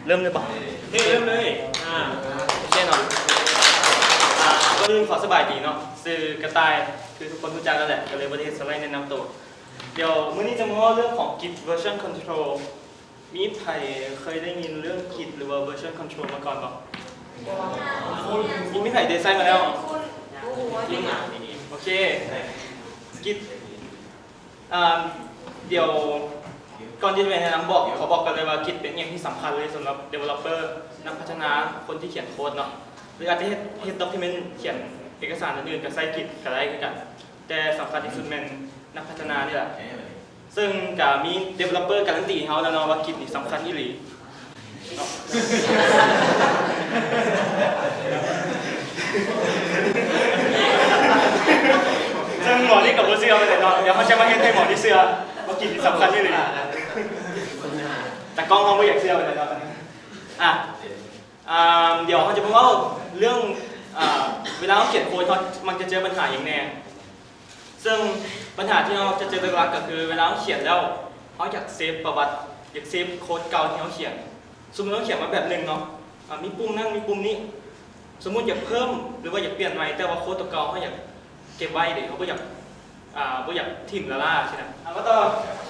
ເລີ່ມເລີຍບໍ່? ເອີ ເລີ່ມເລີຍ. ອ່າ ໂອເຄເນາະ. ອ່າ ກ່ອນອື່ນຂໍສະບາຍດີເນາະ, ຊື່ກະຕ່າຍ ຄືທຸກຄົນຮູ້ຈັກແລ້ວແຫຼະ, ກໍເລີຍບໍ່ໄດ້ເຮັດສະໄລແນະນຳໂຕ. ດຽວມື້ນີ້ຈະມາເວົ້າເລື່ອງຂອງ Git version control. ມີໃຜເຄີຍໄດ້ຍິນເລື່ອງ Git ຫຼືວ່າ version control ມາກ່ອນບໍ່? ມີໃຜໄດ້ໃຊ້ມາແລ້ວ? ໂອເຄ Git ອ່າ ດຽວກ່ອນທີ່ຈະໄປແນະນຳບອກ ຂໍບອກກ່ອນເລີຍວ່າ Git ເປັນອີ່ຫຍັງທີ່ສຳຄັນເລີຍສຳລັບ developer ນັກພັດທະນາ ຄົນທີ່ຂຽນໂຄດເນາະ ຫຼືອາດຈະເຮັດ ເຮັດ document ຂຽນເອກະສານອື່ນໆ ກໍໃຊ້ Git ກໍໄດ້ຄືກັນ, ແຕ່ສຳຄັນທີ່ສຸດແມ່ນນັກພັດທະນານີ້ແຫຼະ. ເຊິ່ງກະມີ developer ການันตีໃຫ້ເຮົາແລ້ວເນາະວ່າ Git ນີ້ສຳຄັນອີ່ຫຼີເນາະ. ເຊິ່ງໝໍນີ້ກໍບໍ່ເຊື່ອປານໃດເນາະ, ດຽວເຮົາຈະມາເຮັດໃຫ້ໝໍນີ້ເຊື່ອວ່າ Git ນີ້ສຳຄັນອີ່ຫຼີ. ຕາກ້ອງເຮົາບໍ່ຢາກເຊື່ອປານໃດເນາະ. ອ່ະ ອ່າ ດຽວເຮົາຈະມາເວົ້າເລື່ອງ ອ່າ ເວລາເຮົາຂຽນໂຄດ ເຮົາມັກຈະເຈີບັນຫາຫຍັງແດ່. ເຊິ່ງບັນຫາທີ່ເຮົາຈະເຈີຫຼັກໆ ກໍຄືເວລາເຮົາຂຽນແລ້ວ ເຮົາຢາກເຊບປະຫວັດ ຢາກເຊບໂຄດເກົ່າທີ່ເຮົາຂຽນ. ສົມມຸດເຮົາຂຽນມາແບບໜຶ່ງເນາະ ອ່າ ມີປຸ່ມນັ້ນ ມີປຸ່ມນີ້, ສົມມຸດຢາກເພີ່ມ ຫຼືວ່າຢາກປ່ຽນໃໝ່ ແຕ່ວ່າໂຄດຕົວເກົ່າເຮົາຢາກເກັບໄວ້ເດ້ ເຮົາບໍ່ຢາກ ອ່າ ບໍ່ຢາກຖິ້ມລ້າໆ ຊີ້ນະ. ອ່າ ມາຕໍ່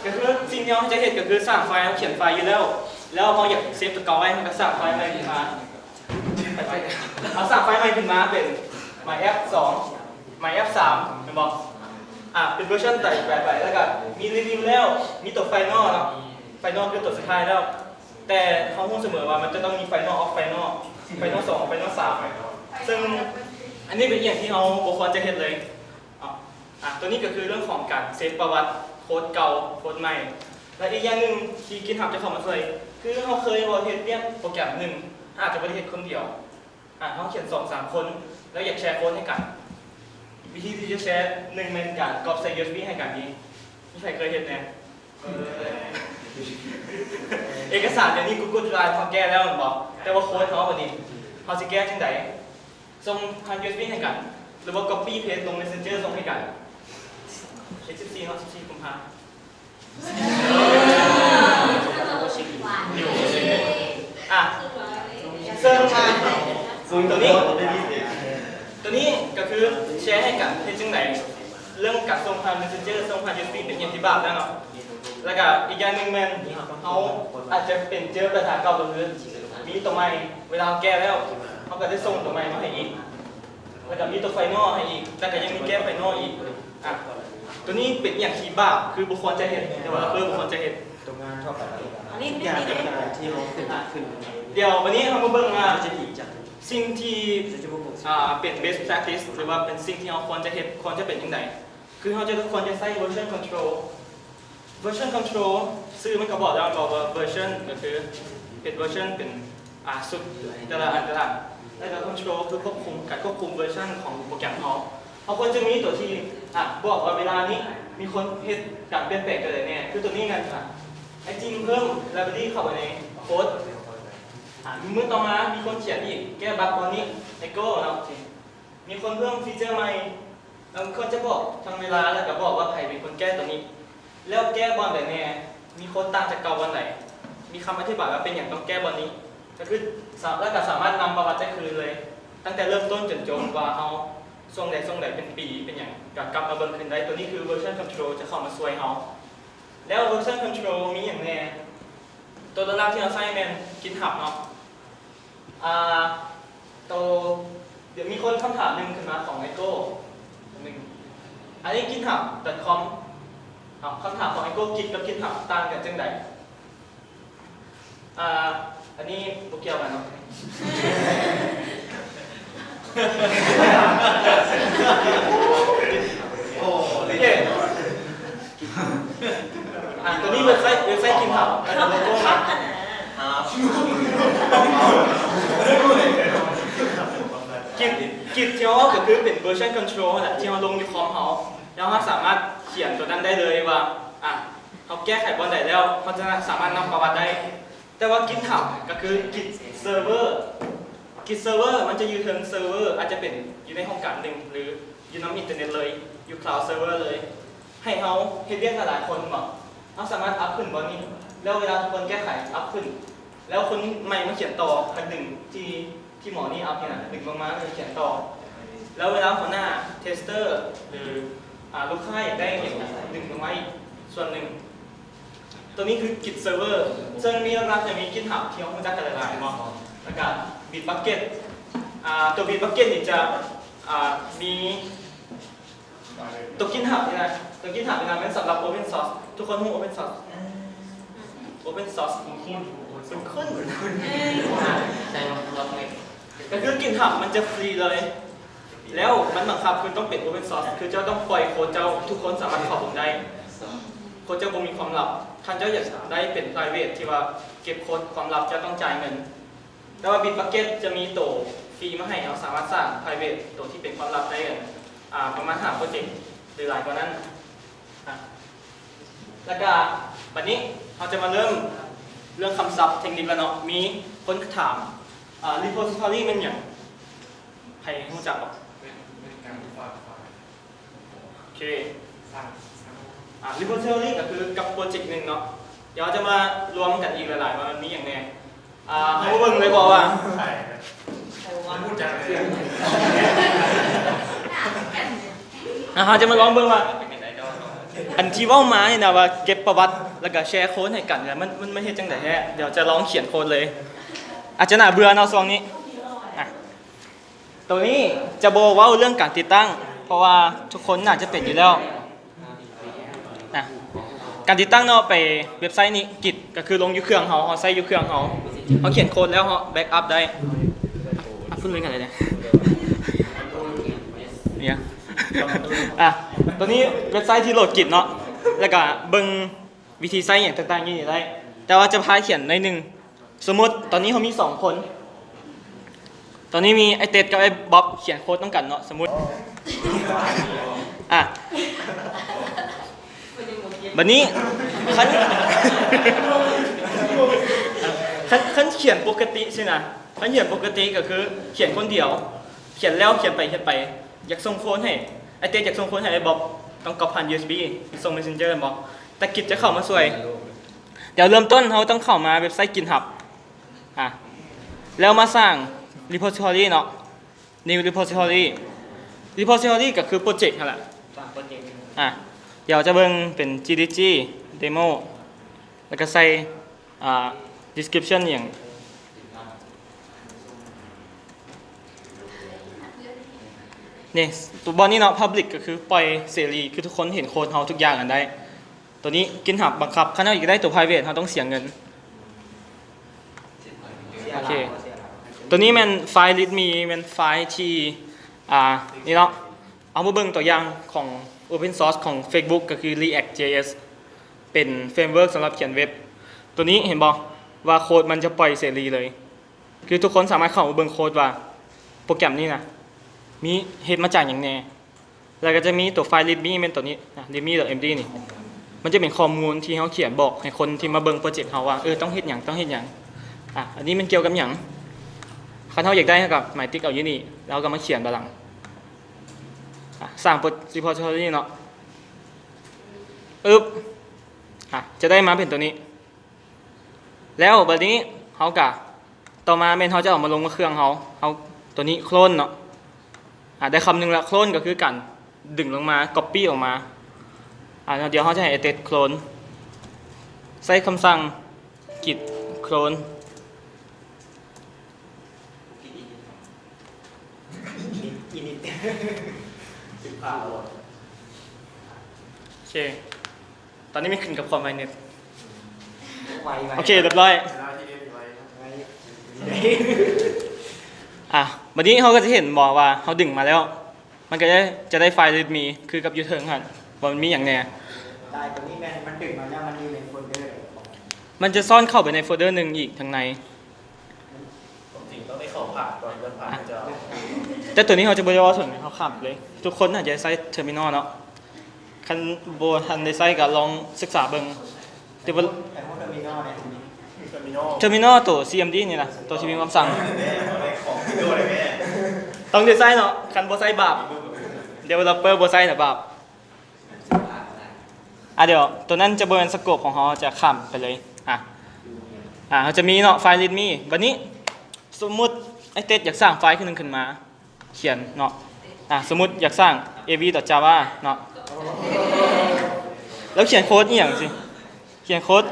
ກໍຄືສິ່ງທີ່ເຮົາຈະເຮັດ ກໍຄືສ້າງໄຟລ໌ ເຮົາຂຽນໄຟລ໌ຢູ່ແລ້ວ ແລ້ວເຮົາຢາກເຊບຕົວເກົ່າໄວ້ ເຮົາກໍສ້າງໄຟລ໌ໃໝ່ຂຶ້ນມາ ເຮົາສ້າງໄຟລ໌ໃໝ່ຂຶ້ນມາເປັນ My App ສອງ My App ສາມ ແມ່ນບໍ່? ອ່າ ເປັນເວີຊັນໄປໆ ແລ້ວກໍມີຣີວິວແລ້ວ ມີຕົວ Final ເນາະ Final ຄືຕົວສຸດທ້າຍແລ້ວ ແຕ່ເຮົາຮູ້ສະເໝີວ່າມັນຈະຕ້ອງມີ Final of Final Final ສອງ Final ສາມ ເຊິ່ງອັນນີ້ເປັນອີ່ຫຍັງທີ່ເຮົາບໍ່ຄວນຈະເຮັດເລີຍ. ອ່າ ຕົວນີ້ກໍຄືເລື່ອງຂອງການເຊບປະຫວັດໂຄດເກົ່າ ໂຄດໃໝ່ ແລະ ອີກຢ່າງໜຶ່ງທີ່ GitHub ຈະເຂົ້າມາຊ່ວຍ ຄືເຮົາເຄີຍເຮັດວຽກໂປຣແກຣມໜຶ່ງ ອາດຈະບໍ່ໄດ້ເຮັດຄົນດຽວ ອ່າ ເຮົາຂຽນສອງສາມຄົນ ແລ້ວຢາກແຊໂຄດໃຫ້ກັນ. ວິທີທີ່ຈະແຊ ໜຶ່ງແມ່ນການກັອບໃສ່ ຢູເອສບີ ໃຫ້ກັນນີ້ ມີໃຜເຄີຍເຮັດແດ່? ເອກະສານດຽວນີ້ Google Drive ເຮົາແກ້ແລ້ວແມ່ນບໍ່? ແຕ່ວ່າໂຄດເຮົາບັດນີ້ ເຮົາຊິແກ້ຈັ່ງໃດ? ສົ່ງຜ່ານ ຢູເອສບີ ໃຫ້ກັນ ຫຼືວ່າ copy paste ລົງ Messenger ສົ່ງໃຫ້ກັນ. ເອັກ ສິບສີ່ ເນາະ ສິບສີ່ ກຸມພາ. ອ່ະ ເຊິ່ງຕົວນີ້ ຕົວນີ້ກໍຄືແຊໃຫ້ກັນເຮັດຈັ່ງໃດ? ເລື່ອງການສົ່ງຜ່ານ Messenger ສົ່ງຜ່ານ ຢູເອສບີ ເປັນຫຍັງທີ່ບາບແລ້ວເນາະ. ແລ້ວກໍອີກຢ່າງໜຶ່ງແມ່ນ ເຮົາອາດຈະເປັນເຈີບັນຫາເກົ່າກໍຄື ມີຕົວໃໝ່ ເວລາເຮົາແກ້ແລ້ວ ເຮົາກໍໄດ້ສົ່ງຕົວໃໝ່ມາໃຫ້ອີກ ແລ້ວກໍມີຕົວ Final ໃຫ້ອີກ ແລ້ວກໍຍັງມີແກ້ Final ອີກ. ອ່ະ ຕົວນີ້ເປັນອີ່ຫຍັງທີ່ບາບ ຄືບໍ່ຄວນຈະເຮັດ developer ບໍ່ຄວນຈະເຮັດ. ຕົວງານເທົ່າກັນ ອັນນີ້ ທຸກຢ່າງ ທຸກຢ່າງທີ່ເຮົາຂຶ້ນ ຂຶ້ນ ດຽວວັນນີ້ເຮົາມາເບິ່ງວ່າ ຈະດີຈັງ ສິ່ງທີ່ ຈະບໍ່ ອ່າ ເປັນ best practice ຫຼືວ່າເປັນສິ່ງທີ່ເຮົາຄວນຈະເຮັດ ຄວນຈະເປັນຈັ່ງໃດ? ຄືເຮົາຈະ ຄວນຈະໃຊ້ version control. Version control ຊື່ມັນກໍບອກແລ້ວວ່າ version ກໍຄືເປັນ version ເປັນ ອ່າ ຊຸດແຕ່ລະອັນ ແຕ່ລະອັນ ແລ້ວກໍ control ຄືຄວບຄຸມ ການຄວບຄຸມ version ຂອງໂປຣແກຣມເຮົາ. ເຮົາຄວນຈະມີຕົວທີ່ ອ່າ ບອກວ່າເວລານີ້ມີຄົນເຮັດການປ່ຽນແປງຕົວໃດແດ່ ຄືຕົວນີ້ແມ່ນ ອ່າ ໄອ້ຈິ້ມເພີ່ມ library ເຂົ້າໄປໃນໂຄດ. ອ່າ ມື້ຕໍ່ມາມີຄົນຂຽນອີກ ແກ້ບັກບ່ອນນີ້ echo ເນາະ. ມີຄົນເພີ່ມຟີເຈີໃໝ່ ແລ້ວມັນຄວນຈະບອກທັງເວລາ ແລ້ວກໍບອກວ່າໃຜເປັນຄົນແກ້ຕົວນີ້ ແລ້ວແກ້ບ່ອນໃດແດ່ ມີໂຄດຕ່າງຈາກເກົ່າບ່ອນໃດ ມີຄຳອະທິບາຍວ່າເປັນຫຍັງຕ້ອງແກ້ບ່ອນນີ້ ກໍຄືສາ ແລ້ວກໍສາມາດນຳປະຫວັດໄດ້ຄືນເລີຍ ຕັ້ງແຕ່ເລີ່ມຕົ້ນຈົນຈົບ ວ່າເຮົາຊ່ວງໃດຊ່ວງໃດເປັນປີເປັນຫຍັງ ກໍກັບມາເບິ່ງຄືນໄດ້. ຕົວນີ້ຄື version control ຈະເຂົ້າມາຊ່ວຍເຮົາ. ແລ້ວ version control ມີຫຍັງແດ່? ຕົວຫຼັກໆທີ່ເຮົາໃຊ້ແມ່ນ GitHub ເນາະ. ອ່າ ໂຕ ດຽວມີຄົນ ຄຳຖາມໜຶ່ງຂຶ້ນມາຂອງ Echo ໜຶ່ງ ອັນນີ້ github.com ເນາະ. ຄຳຖາມຂອງ Echo Git ກັບ GitHub ຕ່າງກັນຈັ່ງໃດ? ອ່າ ອັນນີ້ບໍ່ກ່ຽວກັນເນາະ. ໂອເຄ ອ່າ ຕົວນີ້ເວັບໄຊ ເວັບໄຊ GitHub ແລ້ວກໍໂລໂກ້ມັນ Git Git ທີ່ເຮົາເວົ້າກໍຄືເປັນ version control ຫັ້ນແຫຼະ ທີ່ເຮົາລົງຢູ່ຄອມເຮົາ ແລ້ວເຮົາສາມາດຂຽນຕົວນັ້ນໄດ້ເລີຍວ່າ ອ່າ ເຮົາແກ້ໄຂບ່ອນໃດແລ້ວ ເຮົາຈະສາມາດນຳປະຫວັດໄດ້. ແຕ່ວ່າ GitHub ກໍຄື Git Server Git Server ມັນຈະຢູ່ເທິງ server ອາດຈະເປັນຢູ່ໃນຫ້ອງການໜຶ່ງ ຫຼື ຢູ່ນຳອິນເຕີເນັດເລີຍ ຢູ່ cloud server ເລີຍ ໃຫ້ເຮົາເຮັດວຽກຫຼາຍໆຄົນເນາະ ເຮົາສາມາດອັບຂຶ້ນບ່ອນນີ້ ແລ້ວເວລາທຸກຄົນແກ້ໄຂ ອັບຂຶ້ນ ແລ້ວຄົນໃໝ່ມາຂຽນຕໍ່ ຄັນດຶງທີ່ ທີ່ໝໍນີ້ອັບນີ້ນະ ດຶງລົງມາແລ້ວຂຽນຕໍ່. ແລ້ວເວລາຫົວໜ້າ ເທສເຕີ ຫຼື ອາ ລູກຄ້າຢາກໄດ້ຫຍັງ ດຶງລົງມາອີກສ່ວນໜຶ່ງ. ໂຕນີ້ຄື Git Server ເຊິ່ງມີຫຼັກໆຈະມີ GitHub ທີ່ເຮົາຮູ້ຈັກກັນຫຼາຍໆເນາະ ແລ້ວກະ Bitbucket. ອາ ໂຕ Bitbucket ນີ້ຈະ ອາ ມີ ໂຕ GitHub ນີ້ນະ ໂຕ GitHub ນີ້ນະແມ່ນສຳລັບ Open Source. ທຸກຄົນຮູ້ Open Source? Open Source ຄຸ້ນໆ ຄຸ້ນໆ ໃສ່ລອງເລັກ ກໍຄື GitHub ມັນຈະຟຣີເລີຍ ແລ້ວມັນບັງຄັບຄືຕ້ອງເປັນ Open Source ຄືເຈົ້າຕ້ອງປ່ອຍໂຄດເຈົ້າ ທຸກຄົນສາມາດເຂົ້າເບິ່ງໄດ້ ໂຄດເຈົ້າບໍ່ມີຄວາມລັບ. ຄັນເຈົ້າຢາກໄດ້ເປັນ private ທີ່ວ່າເກັບໂຄດຄວາມລັບ ເຈົ້າຕ້ອງຈ່າຍເງິນ. ແຕ່ວ່າ Bitbucket ຈະມີໂຕຟຣີມາໃຫ້ ເຮົາສາມາດສ້າງ private ໂຕທີ່ເປັນຄວາມລັບໄດ້ ອາ ປະມານຫ້າໂປຣເຈັກ ຫຼື ຫຼາຍກວ່ານັ້ນ. ອາ ແລ້ວກະບັດນີ້ເຮົາຈະມາເລີ່ມເລື່ອງຄຳສັບເທັກນິກແລ້ວເນາະ. ມີຄົນຖາມ ອາ repository ແມ່ນຫຍັງ? ໃຜຮູ້ຈັກບໍ່? ໂອເຄ ອາ repository ກໍຄືກັບໂປຣເຈັກໜຶ່ງເນາະ. ດຽວເຮົາຈະມາລວມກັນອີກຫຼາຍໆ ວ່າມັນມີຫຍັງແດ່. ອາ ເຮົາມາເບິ່ງເລີຍບໍ່ວ່າ ອາ ເຮົາຈະມາລອງເບິ່ງວ່າ ອັນທີ່ເວົ້າມານີ້ນະ ວ່າເກັບປະຫວັດ ແລ້ວກໍແຊໂຄດໃຫ້ກັນນະ ມັນ ມັນ ມັນເຮັດຈັ່ງໃດແທ້? ດຽວຈະລອງຂຽນໂຄດເລີຍ. ອາດຈະໜ້າເບື່ອເນາະຊ່ວງນີ້. ອາ ໂຕນີ້ຈະບໍ່ເວົ້າເລື່ອງການຕິດຕັ້ງ ເພາະວ່າທຸກຄົນໜ້າຈະເປັນຢູ່ແລ້ວ. ນະ ການຕິດຕັ້ງເນາະ ໄປເວັບໄຊນີ້ Git ກໍຄືລົງຢູ່ເຄື່ອງເຮົາ ເຮົາໃຊ້ຢູ່ເຄື່ອງເຮົາ ເຮົາຂຽນໂຄດແລ້ວເຮົາ backup ໄດ້. ອາ ເພິ່ນເລີຍກັນເລີຍ ນີ້ ອາ ໂຕນີ້ເວັບໄຊທີ່ໂຫຼດ Git ເນາະ ແລ້ວກະເບິ່ງວິທີໃຊ້ຫຍັງຕ່າງໆຢູ່ນີ້ໄດ້ ແຕ່ວ່າຈະພາຂຽນໜ້ອຍໜຶ່ງ. ສົມມຸດຕອນນີ້ເຮົາມີສອງຄົນ ຕອນນີ້ມີໄອ້ເຕັດກັບໄອ້ບອບຂຽນໂຄດນຳກັນເນາະ ສົມມຸດ. ອາ ບັດນີ້ຄັນ ຄັນ ຄັນຂຽນປົກກະຕິຊີ້ນະ ຄັນຂຽນປົກກະຕິກໍຄືຂຽນຄົນດຽວ ຂຽນແລ້ວຂຽນໄປຂຽນໄປ ຢາກສົ່ງໂຄດໃຫ້ ໄອ້ເຕັດຢາກສົ່ງໂຄດໃຫ້ໄອ້ບອບ ຕ້ອງກັອບຜ່ານ ຢູເອັສບີ ສົ່ງ Messenger ແມ່ນບໍ່? ແຕ່ Git ຈະເຂົ້າມາຊ່ວຍ. ດຽວເລີ່ມຕົ້ນເຮົາຕ້ອງເຂົ້າມາເວັບໄຊ GitHub ອາ ແລ້ວມາສ້າງ repository ເນາະ New repository. Repository ກໍຄືໂປຣເຈັກຫັ້ນແຫຼະ. ອາ ດຽວຈະເບິ່ງເປັນ GDG demo ແລ້ວກໍໃສ່ ອາ description ຫຍັງ ນີ້ ຕົວບ່ອນນີ້ເນາະ public ກໍຄືປ່ອຍເສລີ ຄືທຸກຄົນເຫັນໂຄດເຮົາທຸກຢ່າງນັ້ນໄດ້. ຕົວນີ້ GitHub ບັງຄັບ ຄັນເຮົາຢາກໄດ້ຕົວ private ເຮົາຕ້ອງເສຍເງິນ. ໂອເຄ ຕົວນີ້ແມ່ນໄຟລ໌ readme ແມ່ນໄຟລ໌ທີ່ ອາ ນີ້ເນາະ ເຮົາມາເບິ່ງຕົວຢ່າງຂອງ open source ຂອງ Facebook ກໍຄື React JS ເປັນ framework ສຳລັບຂຽນເວັບ. ຕົວນີ້ເຫັນບໍ່ວ່າໂຄດມັນຈະປ່ອຍເສລີເລີຍ ຄືທຸກຄົນສາມາດເຂົ້າມາເບິ່ງໂຄດວ່າໂປຣແກຣມນີ້ນະ ມີ ເຮັດມາຈາກຫຍັງແດ່. ແລ້ວກໍຈະມີຕົວໄຟລ໌ readme ແມ່ນຕົວນີ້ນະ readme.md ນີ້ ມັນຈະເປັນຂໍ້ມູນທີ່ເຮົາຂຽນບອກໃຫ້ຄົນທີ່ມາເບິ່ງໂປຣເຈັກເຮົາວ່າ ເອີ ຕ້ອງເຮັດຫຍັງ ຕ້ອງເຮັດຫຍັງ. ອາ ອັນນີ້ມັນກ່ຽວກັບຫຍັງ? ຄັນເຮົາຢາກໄດ້ ເຮົາກໍໝາຍຕິກເອົາຢູ່ນີ້ ແລ້ວເຮົາກໍມາຂຽນບາດຫຼັງ. ອາ ສ້າງ repository ເນາະ ອຶບ ອາ ຈະໄດ້ມາເປັນຕົວນີ້. ແລ້ວບັດນີ້ເຮົາກະ ຕໍ່ມາແມ່ນເຮົາຈະເອົາມາລົງມາເຄື່ອງເຮົາ ເຮົາ ຕົວນີ້ clone ເນາະ. ອາ ໄດ້ຄຳໜຶ່ງລະ clone ກໍຄືການດຶງລົງມາ copy ອອກມາ. ອາ ດຽວເຮົາຈະໃຫ້ໄອ້ເຕັດ clone ໃຊ້ຄຳສັ່ງ git clone. ໂອເຄ ຕອນນີ້ມັນຂຶ້ນກັບຄວາມໄວເນັດ. ໄວໆ ໂອເຄ ຮຽບຮ້ອຍ. ອາ ບັດນີ້ເຮົາກໍຈະເຫັນບໍ່ວ່າເຮົາດຶງມາແລ້ວ ມັນກໍຈະ ຈະໄດ້ໄຟລ໌ readme ຄືກັບຢູ່ເທິງຫັ້ນ ວ່າມັນມີຫຍັງແດ່. ໄຟລ໌ຕົວນີ້ແມ່ນມັນດຶງມາແລ້ວມັນຢູ່ໃນໂຟນເດີໃດ? ມັນຈະຊ້ອນເຂົ້າໄປໃນໂຟນເດີໜຶ່ງອີກທາງໃນ. ຄວາມຈິງຕ້ອງໄດ້ເຂົ້າຜ່ານກ່ອນ ເລື່ອງຜ່ານຈະ ແຕ່ຕົວນີ້ເຮົາຈະບໍ່ໄດ້ເວົ້າເຖິງ ເຮົາຂ້າມໄປເລີຍ. ທຸກຄົນໜ້າຈະໃຊ້ເທີມິນອລເນາະ. ຄັນບໍ່ທັນໄດ້ໃຊ້ກໍລອງສຶກສາເບິ່ງ. ແຕ່ວ່າ ແຕ່ພວກເທີມິນອລເນຍ ເທີມິນອລ ເທີມິນອລໂຕ CMD ນີ້ນະ ໂຕທີ່ມີຄຳສັ່ງ ແມ່ ຂອງວິນໂດໄດ໋ແມ່ ຕ້ອງໄດ້ໃຊ້ເນາະ. ຄັນບໍ່ໃຊ້ບາບ developer ບໍ່ໃຊ້ນະບາບ. ອາ ດຽວ ຕົວນັ້ນຈະບໍ່ແມ່ນ scope ຂອງເຮົາ ຈະຂ້າມໄປເລີຍ. ອາ ອ່າ ເຮົາຈະມີເນາະ ໄຟລ໌ readme ບັດນີ້ ສົມມຸດໄອ້ເຕັດຢາກສ້າງໄຟລ໌ຂຶ້ນ ຂຶ້ນມາ ຂຽນເນາະ ອ່າ ສົມມຸດຢາກສ້າງ ab.java ເນາະ ແລ້ວຂຽນໂຄດອີ່ຫຍັງຊິ ຂຽນໂຄດ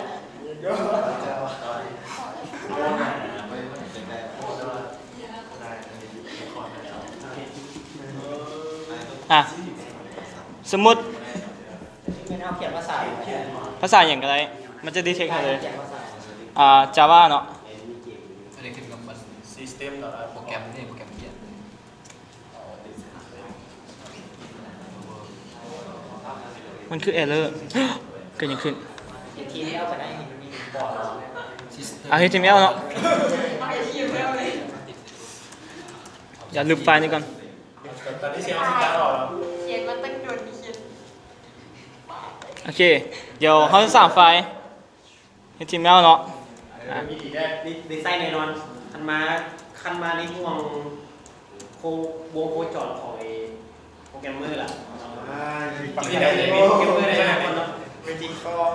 ອ່າ ສົມມຸດ ແມ່ນເຮົາຂຽນພາສາ ພາສາຫຍັງກໍໄດ້ ມັນຈະ detect ໃຫ້ເລີຍ ອ່າ Java ເນາະ System ໂປຣແກຣມນີ້ ໂປຣແກຣມຂຽນ ມັນຄື error ເກີດຫຍັງຂຶ້ນ HTML ກໍໄດ້ ເອົາ HTML ເນາະ ຢ່າລຶບໄຟລ໌ນີ້ກ່ອນ ຕອນນີ້ຊິເອົາຊິຕັດອອກແລ້ວ ຂຽນມາຕັ້ງດົນ ຂຽນ ໂອເຄ ດຽວເຮົາຈະສ້າງໄຟລ໌ HTML ເນາະ ອ່າ ໄດ້ໃຊ້ແນ່ນອນ ຄັນມາ ຄັນມາໃນຫ່ວງໂຄ ວົງໂຄຈອນຂອງໄອ້ໂປຣແກຣມເມີລະ ອ່າ ໂປຣແກຣມເມີໃນອະນາຄົດເນາະ Magic Core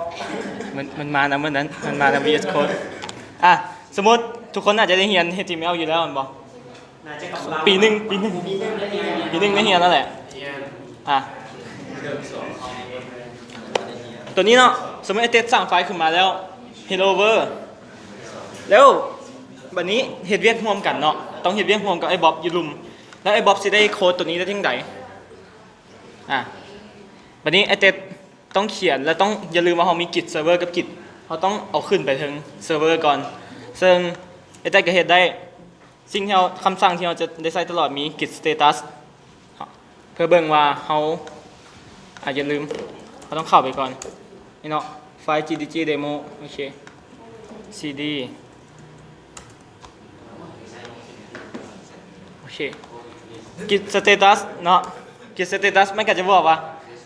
ມັນ ມັນມານຳມື້ນັ້ນ ມັນມານຳ VS Code ອ່າ ສົມມຸດທຸກຄົນອາດຈະໄດ້ຮຽນ HTML ຢູ່ແລ້ວແມ່ນບໍ່? ປີໜຶ່ງ ປີໜຶ່ງ ປີໜຶ່ງໄດ້ຮຽນນັ້ນແຫຼະ ອ່າ ຕົວນີ້ເນາະ ສົມມຸດໄອ້ເຕັດສ້າງໄຟລ໌ຂຶ້ນມາແລ້ວ hello world ແລ້ວບັດນີ້ເຮັດວຽກຮ່ວມກັນເນາະ ຕ້ອງເຮັດວຽກຮ່ວມກັບໄອ້ບອບຢູ່ລຸ່ມ ແລ້ວໄອ້ບອບຊິໄດ້ໂຄດຕົວນີ້ໄດ້ຈັ່ງໃດ? ອ່າ ບັດນີ້ໄອ້ເຕັດຕ້ອງຂຽນ ແລະ ຕ້ອງ ຢ່າລືມວ່າເຮົາມີ Git server ກັບ Git ເຮົາຕ້ອງເອົາຂຶ້ນໄປເທິງ server ກ່ອນ ເຊິ່ງໄອ້ເຕັດກໍເຮັດໄດ້ ສິ່ງທີ່ເຮົາ ຄຳສັ່ງທີ່ເຮົາຈະໄດ້ໃຊ້ຕະຫຼອດມີ git status ເພື່ອເບິ່ງວ່າເຮົາ ອ່າ ຢ່າລືມ ເຮົາຕ້ອງເຂົ້າໄປກ່ອນ ນີ້ເນາະ ໄຟລ໌ GDG demo ໂອເຄ cd ໂອເຄ git status ເນາະ git status ມັນກໍຈະບອກວ່າ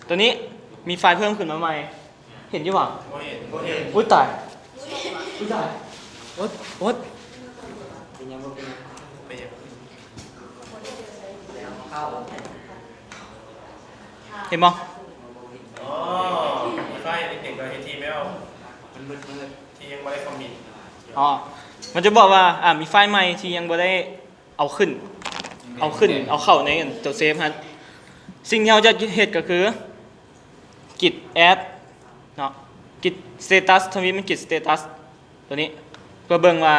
ຕົວນີ້ມີໄຟລ໌ເພີ່ມຂຶ້ນມາໃໝ່ ເຫັນຢູ່ຫວາ? ບໍ່ເຫັນ ບໍ່ເຫັນ ອຸ້ຍຕາຍ ອຸ້ຍຕາຍ ໂອດ ໂອດ ເປັນຫຍັງ ບໍ່ເປັນຫຍັງ ເຫັນບໍ່? ອໍ ມີໄຟລ໌ index.html ມັນມືດໆ ທີ່ຍັງບໍ່ໄດ້ຄອມມິດ ອໍ ມັນຈະບອກວ່າ ອ່າ ມີໄຟລ໌ໃໝ່ທີ່ຍັງບໍ່ໄດ້ເອົາຂຶ້ນ ເອົາຂຶ້ນ ເອົາເຂົ້າໃນອັນໂຕເຊຟຫັ້ນ ສິ່ງທີ່ເຮົາຈະເຮັດກໍຄື git add ເນາະ git status ທຳອິດມັນ git status ຕົວນີ້ ເພື່ອເບິ່ງວ່າ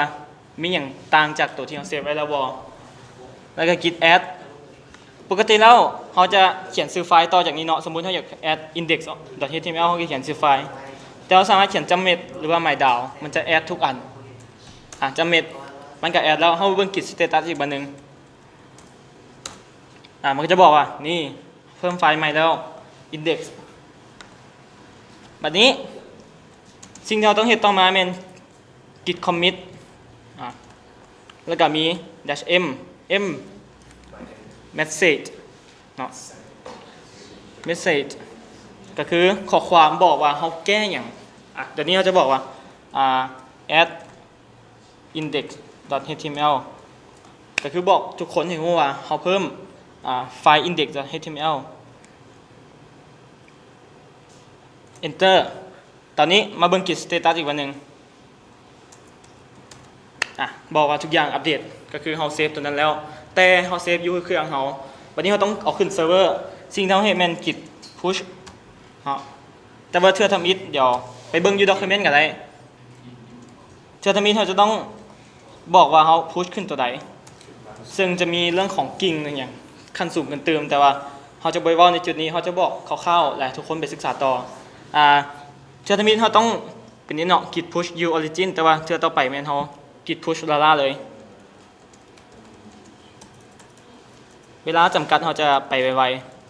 ມີຫຍັງຕ່າງຈາກຕົວທີ່ເຮົາເຊຟໄວ້ແລ້ວບໍ່ ແລ້ວກໍ git add ປົກກະຕິແລ້ວເຮົາຈະຂຽນຊື່ໄຟລ໌ຕໍ່ຈາກນີ້ເນາະ ສົມມຸດເຮົາຢາກ add index.html ເຮົາກໍຂຽນຊື່ໄຟລ໌ ແຕ່ເຮົາສາມາດຂຽນຈ້ຳເມັດ ຫຼືວ່າໄມ້ດາວ ມັນຈະ add ທຸກອັນ ອ່າ ຈ້ຳເມັດ ມັນກໍ add ແລ້ວ ເຮົາເບິ່ງ git status ອີກບາດໜຶ່ງ ອ່າ ມັນກໍຈະບອກວ່າ ນີ້ ເພີ່ມໄຟລ໌ໃໝ່ແລ້ວ index ບັດນີ້ ສິ່ງທີ່ເຮົາຕ້ອງເຮັດຕໍ່ມາແມ່ນ git commit ອ່າ ແລ້ວກໍມີ dash m m message ເນາະ message ກໍຄືຂໍ້ຄວາມບອກວ່າເຮົາແກ້ຫຍັງ ອ່າ ດຽວນີ້ເຮົາຈະບອກວ່າ ອ່າ add index.html ກໍຄືບອກທຸກຄົນໃຫ້ຮູ້ວ່າເຮົາເພີ່ມ ອ່າ ໄຟລ໌ index.html enter ຕອນນີ້ມາເບິ່ງ git status ອີກວັນໜຶ່ງ ອ່ະ ບອກວ່າທຸກຢ່າງອັບເດດ ກໍຄືເຮົາເຊຟຕົວນັ້ນແລ້ວ ແຕ່ເຮົາເຊຟຢູ່ເຄື່ອງເຮົາ ບັດນີ້ເຮົາຕ້ອງເອົາຂຶ້ນເຊີເວີ ສິ່ງທີ່ເຮົາເຮັດແມ່ນ git push ເນາະ ແຕ່ວ່າເທື່ອທຳອິດ ດຽວໄປເບິ່ງຢູ່ document ກໍໄດ້ ເທື່ອທຳອິດເຮົາຈະຕ້ອງບອກວ່າເຮົາ push ຂຶ້ນຕົວໃດ ເຊິ່ງຈະມີເລື່ອງຂອງກິ່ງອີ່ຫຍັງຂັ້ນສູງຂຶ້ນຕື່ມ ແຕ່ວ່າເຮົາຈະບໍ່ໄດ້ເວົ້າໃນຈຸດນີ້ ເຮົາຈະບອກຄ່າວໆ ແລະ ທຸກຄົນໄປສຶກສາຕໍ່ ອ່າ ເທື່ອທຳອິດເຮົາຕ້ອງ ເປັນນີ້ເນາະ git push u origin ແຕ່ວ່າເທື່ອຕໍ່ໄປແມ່ນເຮົາ git push lala ເລີຍ ເວລາຈຳກັດ ເຮົາຈະໄປໄວ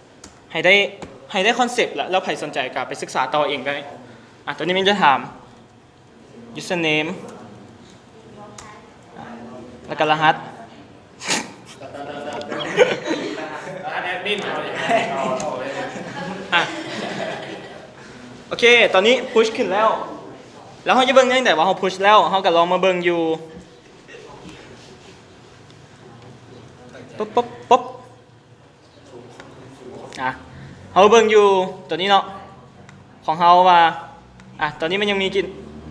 ໆ ໃຫ້ໄດ້ ໃຫ້ໄດ້ຄອນເຊັບລະ ແລ້ວໃຜສົນໃຈກໍໄປສຶກສາຕໍ່ເອງໄດ້ ອ່ະ ຕົວນີ້ມັນຈະຖາມ username ອ່ະ ແລ້ວກໍລະຫັດ ລະຫັດແອດມິນ ອ່ະ ໂອເຄ ຕອນນີ້ push ຂຶ້ນແລ້ວ ແລ້ວເຮົາຈະເບິ່ງຈັ່ງໃດວ່າເຮົາ push ແລ້ວ ເຮົາກໍລອງມາເບິ່ງຢູ່ ປຶບ ປຶບ ປຶບ ອ່ະ ເຮົາເບິ່ງຢູ່ຕົວນີ້ເນາະ ຂອງເຮົາວ່າ ອ່ະ ຕອນນີ້ມັນຍັງມີກິນ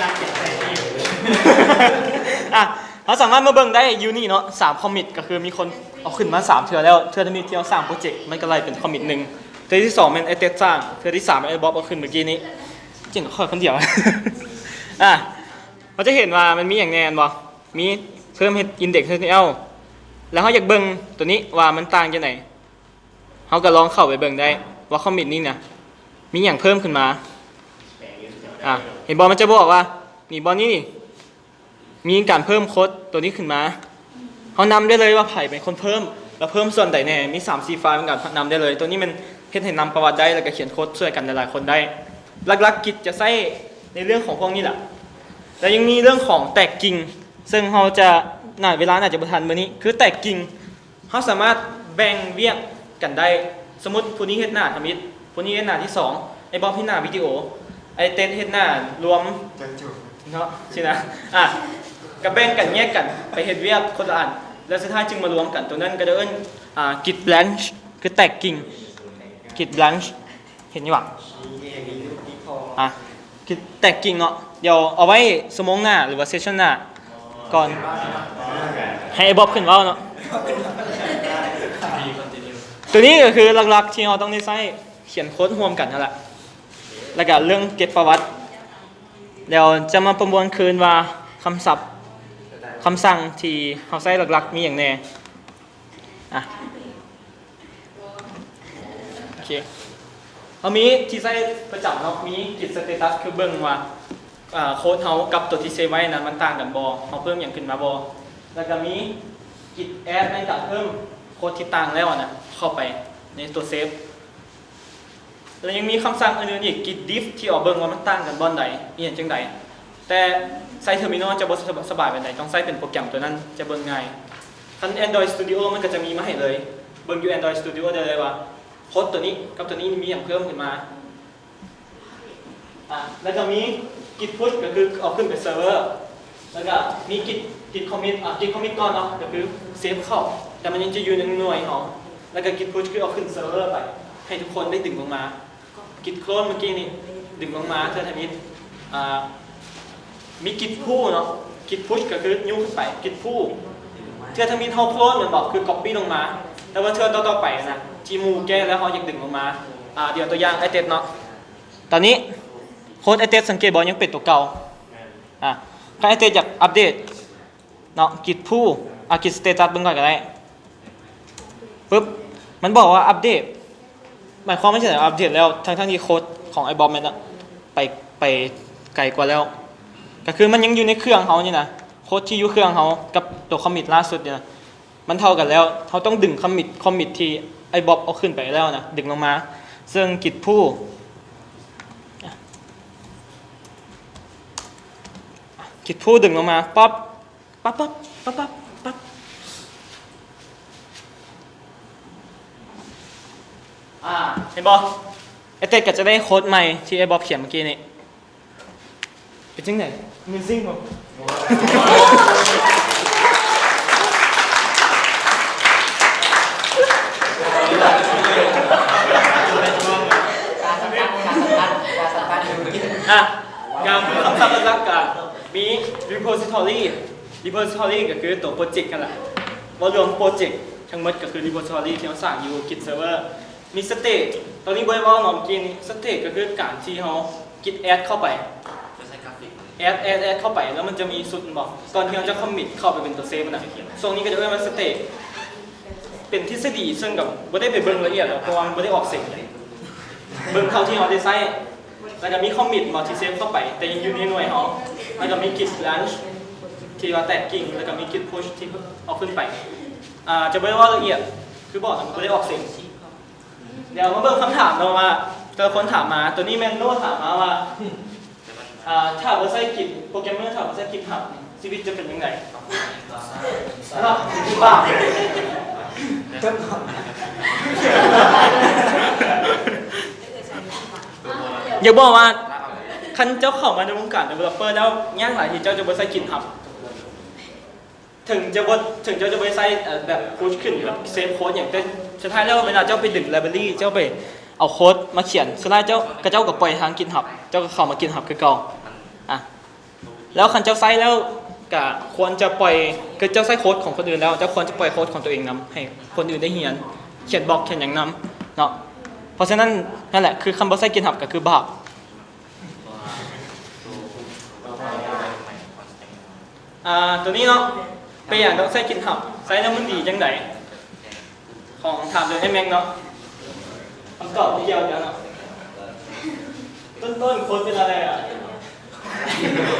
ອ່ະ ເຮົາສາມາດມາເບິ່ງໄດ້ຢູ່ນີ້ເນາະ ສາມຄອມມິດ ກໍຄືມີຄົນເອົາຂຶ້ນມາສາມເທື່ອແລ້ວ. ເທື່ອທຳອິດທີ່ເຮົາສ້າງໂປຣເຈັກ ມັນກໍໄລ່ເປັນຄອມມິດໜຶ່ງ ເທື່ອທີສອງແມ່ນໄອເຕັດສ້າງ ເທື່ອທີສາມແມ່ນໄອບອບເອົາຂຶ້ນມື້ກີ້ນີ້ ເກັ່ງກວ່າຂ້ອຍຄົນດຽວ. ອ່ະ ເຮົາຈະເຫັນວ່າມັນມີຫຍັງແດ່ແມ່ນບໍ່? ມີເພີ່ມເຮັດ index html ແລ້ວເຮົາຢາກເບິ່ງໂຕນີ້ວ່າມັນຕ່າງຈັ່ງໃດ. ເຮົາກໍລອງເຂົ້າໄປເບິ່ງໄດ້ວ່າຄອມມິດນີ້ນະ ມີຫຍັງເພີ່ມຂຶ້ນມາ. ອ່ະ ເຫັນບໍ່? ມັນຈະບອກວ່າ ນີ້ ບ່ອນນີ້ນີ້ ມີການເພີ່ມໂຄດໂຕນີ້ຂຶ້ນມາ. ເຮົານຳໄດ້ເລີຍວ່າໃຜເປັນຄົນເພີ່ມ ແລ້ວເພີ່ມສ່ວນໃດແດ່ ມີສາມສີ່ໄຟລ໌ ມັນກໍນຳໄດ້ເລີຍ. ໂຕນີ້ແມ່ນເຮັດໃຫ້ນຳປະຫວັດໄດ້ ແລ້ວກໍຂຽນໂຄດຊ່ວຍກັນຫຼາຍໆຄົນໄດ້. ຫຼັກໆກິດຈະໃຊ້ໃນເລື່ອງຂອງພວກນີ້ແຫຼະ. ແລ້ວຍັງມີເລື່ອງຂອງ tagging ເຊິ່ງເຮົາຈະ ໜ້າ ເວລາໜ້າຈະບໍ່ທັນມື້ນີ້ ຄື tagging ເຮົາສາມາດແບ່ງວຽກກັນໄດ້. ສົມມຸດຜູ້ນີ້ເຮັດໜ້າທຳອິດ ຜູ້ນີ້ເຮັດໜ້າທີສອງ ໄອບອບເຮັດໜ້າວິດີໂອ ໄອເຕັດເຮັດໜ້າລວມ ເນາະ ຊີ້ນະ. ອ່ະ ກໍແບ່ງກັນແຍກກັນໄປເຮັດວຽກຄົນລະອັນ ແລ້ວສຸດທ້າຍຈຶ່ງມາລວມກັນ. ໂຕນັ້ນກໍເອີ້ນ ອ່າ git branch ຄື tagging git branch ເຫັນຢູ່ຫວາ? ອ່ະ tagging ເນາະ ດຽວເອົາໄວ້ຊົ່ວໂມງໜ້າ ຫຼືວ່າ session ໜ້າກ່ອນ ໃຫ້ໄອ້ບອບຂຶ້ນເວົ້າເນາະ. ໂຕນີ້ກໍຄືຫຼັກໆທີ່ເຮົາຕ້ອງໄດ້ໃຊ້ ຂຽນໂຄດຮ່ວມກັນຫັ້ນລະ ແລ້ວກໍເລື່ອງເກັບປະຫວັດ. ແລ້ວຈະມາປະມວນຄືນວ່າຄຳສັບ ຄຳສັ່ງທີ່ເຮົາໃຊ້ຫຼັກໆມີຫຍັງແດ່. ອ່ະ ໂອເຄ ເຮົາມີທີ່ໃຊ້ປະຈຳເນາະ ມີ git status ຄືເບິ່ງວ່າ ອ່າ ໂຄດເຮົາກັບຕົວທີ່ເຊບໄວ້ນັ້ນມັນຕ່າງກັນບໍ່ ເຮົາເພີ່ມຫຍັງຂຶ້ນມາບໍ່. ແລ້ວກໍມີ git add ໃນການເພີ່ມໂຄດທີ່ຕ່າງແລ້ວນະ ເຂົ້າໄປໃນຕົວເຊບ. ແລ້ວຍັງມີຄຳສັ່ງອື່ນໆອີກ git diff ທີ່ເອົາເບິ່ງວ່າມັນຕ່າງກັນບ່ອນໃດ ອີ່ຫຍັງຈັ່ງໃດ. ແຕ່ໃຊ້ terminal ຈະບໍ່ສະບາຍປານໃດ ຕ້ອງໃຊ້ເປັນໂປຣແກຣມຕົວນັ້ນຈະເບິ່ງງ່າຍ. ຄັນ Android Studio ມັນກໍຈະມີມາໃຫ້ເລີຍ ເບິ່ງຢູ່ Android Studio ໄດ້ເລີຍວ່າໂຄດຕົວນີ້ກັບຕົວນີ້ມີຫຍັງເພີ່ມຂຶ້ນມາ. ອ່າ ແລ້ວກໍມີ git push ກໍຄືເອົາຂຶ້ນໄປເຊີເວີ ແລ້ວກໍມີ git git commit ອ່າ git commit ກ່ອນເນາະ ກໍຄືເຊບເຂົ້າ ແຕ່ມັນຍັງຈະຢູ່ໃນໜ່ວຍເຮົາ. ແລ້ວກໍ git push ຄືເອົາຂຶ້ນເຊີເວີໄປ ໃຫ້ທຸກຄົນໄດ້ດຶງລົງມາ. git clone ເມື່ອກີ້ນີ້ດຶງລົງມາເທື່ອທຳອິດ. ອ່າ ມີ git pull ເນາະ git push ກໍຄືຍູ້ຂຶ້ນໄປ git pull ເທື່ອທຳອິດເຮົາ clone ແມ່ນບໍ່ ຄື copy ລົງມາ ແຕ່ວ່າເທື່ອຕໍ່ໆໄປນະ ທີ່ໝູ່ແກ້ແລ້ວເຮົາຢາກດຶງລົງມາ. ອ່າ ດຽວຕົວຢ່າງ iTest ເນາະ ຕອນນີ້ໂຄດ iTest ສັງເກດບໍ່ ຍັງເປັນຕົວເກົ່າ. ອ່າ ຄັນ iTest ຢາກອັບເດດ ເນາະ git pull ອ່ະ git status ເບິ່ງກ່ອນກໍໄດ້. ປຶບ ມັນບອກວ່າອັບເດດ ໝາຍຄວາມວ່າຈັ່ງໃດ ອັບເດດແລ້ວ ທັງໆທີ່ໂຄດຂອງໄອ້ບອບແມ່ນໄປ ໄປໄກກວ່າແລ້ວ. ກໍຄືມັນຍັງຢູ່ໃນເຄື່ອງເຮົານີ້ນະ ໂຄດທີ່ຢູ່ເຄື່ອງເຮົາກັບຕົວຄອມມິດລ່າສຸດນີ້ນະ ມັນເທົ່າກັນແລ້ວ. ເຮົາຕ້ອງດຶງຄອມມິດ ຄອມມິດທີ່ໄອ້ບອບເອົາຂຶ້ນໄປແລ້ວນະ ດຶງລົງມາ ເຊິ່ງ git pull git pull ດຶງລົງມາ ປັບ ປັບ ປັບ ປັບ ປັບ ປັບ ອ່າ ເຫັນບໍ່? ໄອ້ເຕັດກໍຈະໄດ້ໂຄດໃໝ່ທີ່ໄອ້ບອບຂຽນເມື່ອກີ້ນີ້. ເປັນຈັ່ງໃດ? Amazing ບໍ່? ອ່ະ ງານຄຳສັບຫຼັກໆກໍມີ repository repository ກໍຄືຕົວໂປຣເຈັກຫັ້ນລະ. ເວົ້າລວມໂປຣເຈັກທັງໝົດກໍຄື repository ທີ່ເຮົາສ້າງຢູ່ Git Server. ມີ state ຕອນນີ້ບໍ່ໄດ້ເວົ້າເນາະ ເມື່ອກີ້ນີ້ state ກໍຄືການທີ່ເຮົາ Git add ເຂົ້າໄປ add add add ເຂົ້າໄປ ແລ້ວມັນຈະມີຊຸດແມ່ນບໍ່ ກ່ອນທີ່ເຮົາຈະ commit ເຂົ້າໄປເປັນຕົວ save ນະ. ຊ່ວງນີ້ກໍຈະເອີ້ນວ່າ state ເປັນທິດສະດີ ເຊິ່ງກໍບໍ່ໄດ້ໄປເບິ່ງລະອຽດດອກ ເພາະວ່າມັນບໍ່ໄດ້ອອກເສັງ. ເບິ່ງເທົ່າທີ່ເຮົາໄດ້ໃຊ້ ແລ້ວກໍມີ commit ເນາະ ທີ່ save ເຂົ້າໄປ ແຕ່ຍັງຢູ່ໃນໜ່ວຍເຮົາ ແລ້ວກໍມີ git branch ທີ່ວ່າແຕກກິ່ງ ແລ້ວກໍມີ git push ທີ່ເອົາຂຶ້ນໄປ. ອ່າ ຈະບໍ່ໄດ້ເວົ້າລະອຽດ ຄືບອກນະ ບໍ່ໄດ້ອອກເສັງ. ດຽວມາເບິ່ງຄຳຖາມເນາະວ່າ ແຕ່ລະຄົນຖາມມາ ໂຕນີ້ແມ່ນໂນ້ດຖາມມາວ່າ ອ່າ ຖ້າບໍ່ໃຊ້ Git ໂປຣແກຣມເມີ ຖ້າບໍ່ໃຊ້ GitHub ນີ້ ຊີວິດຈະເປັນຈັ່ງໃດ? ເນາະ ບາບ ຢາກບອກວ່າ ຄັນເຈົ້າເຂົ້າມາໃນວົງການ developer ແລ້ວ ຍາກຫຼາຍທີ່ເຈົ້າຈະບໍ່ໃຊ້ GitHub. ເຖິງຈະບໍ່ ເຖິງເຈົ້າຈະບໍ່ໄດ້ໃຊ້ ເອີ ແບບ push ຂຶ້ນ ແບບ save code ຫຍັງ ແຕ່ສຸດທ້າຍແລ້ວເວລາເຈົ້າໄປດຶງ library ເຈົ້າໄປເອົາໂຄດມາຂຽນ ສຸດທ້າຍເຈົ້າ ເຂົາເຈົ້າກໍປ່ອຍທາງ GitHub ເຈົ້າກໍເຂົ້າມາ GitHub ຄືເກົ່າ. ອ່ະ ແລ້ວຄັນເຈົ້າໃຊ້ແລ້ວກະຄວນຈະປ່ອຍ ຄືເຈົ້າໃຊ້ໂຄດຂອງຄົນອື່ນແລ້ວ ເຈົ້າຄວນຈະປ່ອຍໂຄດຂອງຕົວເອງນຳ ໃຫ້ຄົນອື່ນໄດ້ຮຽນ ຂຽນບລັອກຂຽນຫຍັງນຳເນາະ. ເພາະສະນັ້ນ ນັ້ນແຫຼະ ຄືຄັນບໍ່ໃຊ້ GitHub ກະຄືບາບ. ອ່າ ໂຕນີ້ເນາະ ເປັນຫຍັງຕ້ອງໃຊ້ GitHub ໃຊ້ແລ້ວມັນດີຈັ່ງໃດ? ຂອງ ຖາມໂດຍອ້າຍແມັກເນາະ ຄຳຕອບທີ່ກ່ຽວກັນເນາະ. ຕົ້ນໆ ຄົນເປັນອະໄລອະ?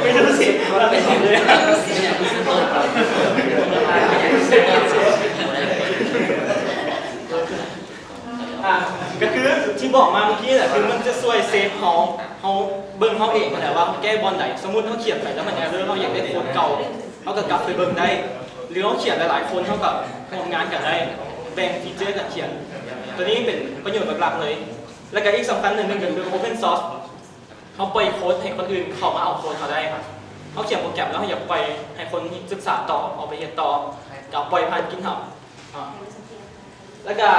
ໄມ່ຮູ້ສິ ເປັນເລີຍ. ອ່າ ກະຄືທີ່ບອກມາເມື່ອກີ້ແຫຼະ ຄືມັນຈະຊ່ວຍເຊຟເຮົາ ເຮົາເບິ່ງເຮົາເອງຫັ້ນແຫຼະວ່າເຮົາແກ້ບ່ອນໃດ. ສົມມຸດເຮົາຂຽນໄປແລ້ວມັນ error ເຮົາຢາກໄດ້ໂຄດເກົ່າ ເຮົາກະກັບໄປເບິ່ງໄດ້ ຫຼືເຮົາຂຽນຫຼາຍໆຄົນ ເຮົາກະຮ່ວມງານກັນໄດ້ ແບ່ງ feature ການຂຽນ. ໂຕນີ້ເປັນປະໂຫຍດຫຼັກໆເລີຍ. ແລ້ວກະອີກສຳຄັນໜຶ່ງກະຄື open source ເຮົາປ່ອຍໂຄດໃຫ້ຄົນອື່ນເຂົ້າມາເອົາໂຄດເຮົາໄດ້. ເຮົາຂຽນໂປຣແກຣມແລ້ວ ເຮົາຢາກປ່ອຍໃຫ້ຄົນສຶກສາຕໍ່ ເອົາໄປເຮັດຕໍ່ ກະປ່ອຍຜ່ານ GitHub ອ່າ ແລ້ວກະ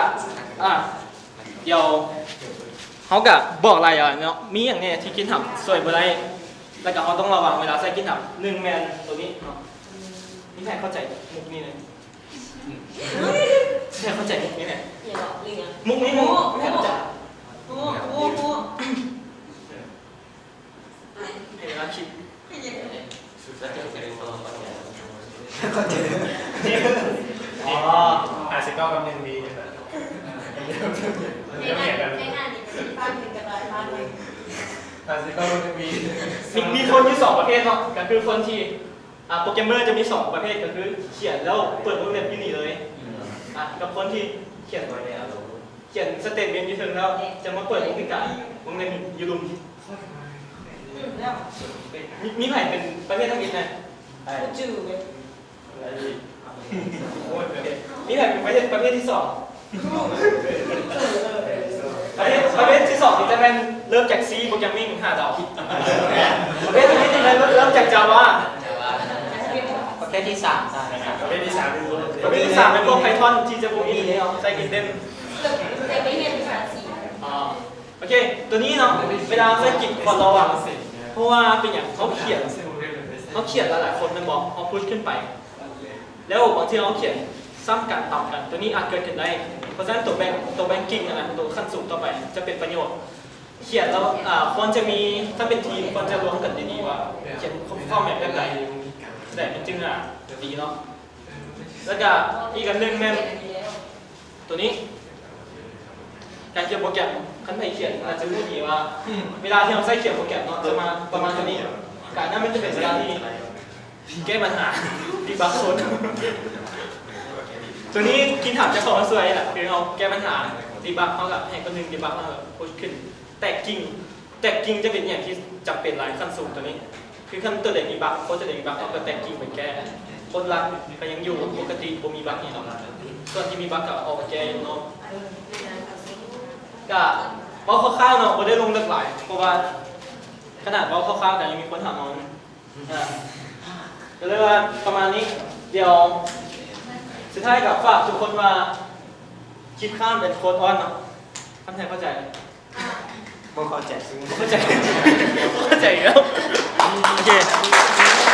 ອ່າ ດຽວເຮົາກະບອກຫຼາຍຢ່າງເນາະ ມີຫຍັງແດ່ທີ່ GitHub ຊ່ວຍບໍ່ໄດ້ ແລ້ວກະເຮົາຕ້ອງລະວັງເວລາໃຊ້ GitHub. ໜຶ່ງແມ່ນໂຕນີ້ເນາະ ມີໃຜເຂົ້າໃຈມຸກນີ້ເລີຍ? ມີໃຜເຂົ້າໃຈມຸກນີ້ແດ່? ມຸກນີ້ ມຸກ ໃຜເຂົ້າໃຈ? ໃຫ້ເວລາຄິດ ເຂົ້າໃຈ. ອໍ ຫ້າສິບເກົ້າກັບໜຶ່ງບີ ໃນໜ້ານີ້ມີພາບໜຶ່ງກັບຫຼາຍພາບໜຶ່ງ ຫ້າສິບເກົ້າກັບໜຶ່ງບີ. ມີ ມີຄົນຢູ່ສອງປະເພດເນາະ ກະຄືຄົນທີ່ ອ່າ ໂປຣແກຣມເມີຈະມີສອງປະເພດ ກະຄືຂຽນແລ້ວເປີດວົງເລັບຢູ່ນີ້ເລີຍ ອ່າ ກັບຄົນທີ່ຂຽນ ຂຽນ statement ຢູ່ເທິງແລ້ວ ຈະມາເປີດວົງພິການ ວົງເລັບຢູ່ລຸ່ມ. ມີ ມີໃຜເປັນປະເພດທຳອິດແດ່? ບໍ່ຈື່ເວີຍ. ມີໃຜເປັນປະເພດ ປະເພດທີສອງ? ປະເພດ ປະເພດທີສອງນີ້ຈະແມ່ນເລີ່ມຈາກ C programming ຫາດາວ. ປະເພດທຳອິດນີ້ແມ່ນເລີ່ມຈາກ Java. ປະເພດທີສາມ ປະເພດທີສາມ ປະເພດທີສາມແມ່ນພວກ Python ທີ່ຈະບໍ່ມີໃຊ້ Git ເດ້. ອໍ ໂອເຄ ໂຕນີ້ເນາະ ເວລາໃຊ້ Git ຄວນລະວັງ ເພາະວ່າເປັນຫຍັງ ເຮົາຂຽນ ເຮົາຂຽນຫຼາຍໆຄົນແມ່ນບໍ່ ເຮົາພຸດຂຶ້ນໄປ ແລ້ວບາງທີເຮົາຂຽນຊ້ຳກັນ ຕຳກັນ ໂຕນີ້ອາດເກີດຂຶ້ນໄດ້. ເພາະສະນັ້ນໂຕ bank ໂຕ banking ຫັ້ນນະ ໂຕຂັ້ນສູງຕໍ່ໄປຈະເປັນປະໂຫຍດ. ຂຽນແລ້ວ ອ່າ ຄວນຈະມີ ຖ້າເປັນທີມ ຄວນຈະລວມກັນດີໆ ວ່າຂຽນ format ແບບໃດ ແບບໃດມັນຈຶ່ງ ອ່າ ດີເນາະ. ແລ້ວກະອີກອັນໜຶ່ງແມ່ນ ໂຕນີ້ ການຂຽນໂປຣແກຣມ ຄັນໃຜຂຽນອາດຈະຮູ້ດີວ່າ ເວລາທີ່ເຮົາໃຊ້ຂຽນໂປຣແກຣມເນາະ ຈະມາປະມານໂຕນີ້ ການນັ້ນມັນຈະເປັນເວລາທີ່ແກ້ບັນຫາ debug code. ໂຕນີ້ GitHub ຈະເຂົ້າມາຊ່ວຍລະ ຄືເຮົາແກ້ບັນຫາ debug ເຮົາກະໃຫ້ຄົນໜຶ່ງ debug ເຮົາກະພຸດຂຶ້ນ ແຕກກິ່ງ ແຕກກິ່ງຈະເປັນອີ່ຫຍັງທີ່ຈຳເປັນຫຼາຍ ຂັ້ນສູງໂຕນີ້ ຄືຄັນໂຕໃດມີບັກ ໂຄດໂຕໃດມີບັກ ເຮົາກະແຕກກິ່ງໄປແກ້. ໂຄດຫຼັກກະຍັງຢູ່ປົກກະຕິ ບໍ່ມີບັກຫຍັງດອກ. ສ່ວນທີ່ມີບັກກະອອກໄປແກ້ຢູ່ນອກ. ກະເວົ້າຄ່າວໆເນາະ ບໍ່ໄດ້ລົງເລິກຫຼາຍ ເພາະວ່າຂະໜາດເວົ້າຄ່າວໆກະຍັງມີຄົນຖາມເຮົາ. ອ່າ ກະເລີຍວ່າປະມານນີ້. ດຽວສຸດທ້າຍກະຝາກທຸກຄົນວ່າ ຄລິບຂ້າມເປັນໂຄດອ່ອນເນາະ ຄັນໃຜເຂົ້າໃຈ ບໍ່ເຂົ້າໃຈ ບໍ່ເຂົ້າໃຈ ບໍ່ເຂົ້າໃຈແລ້ວ. ໂອເຄ.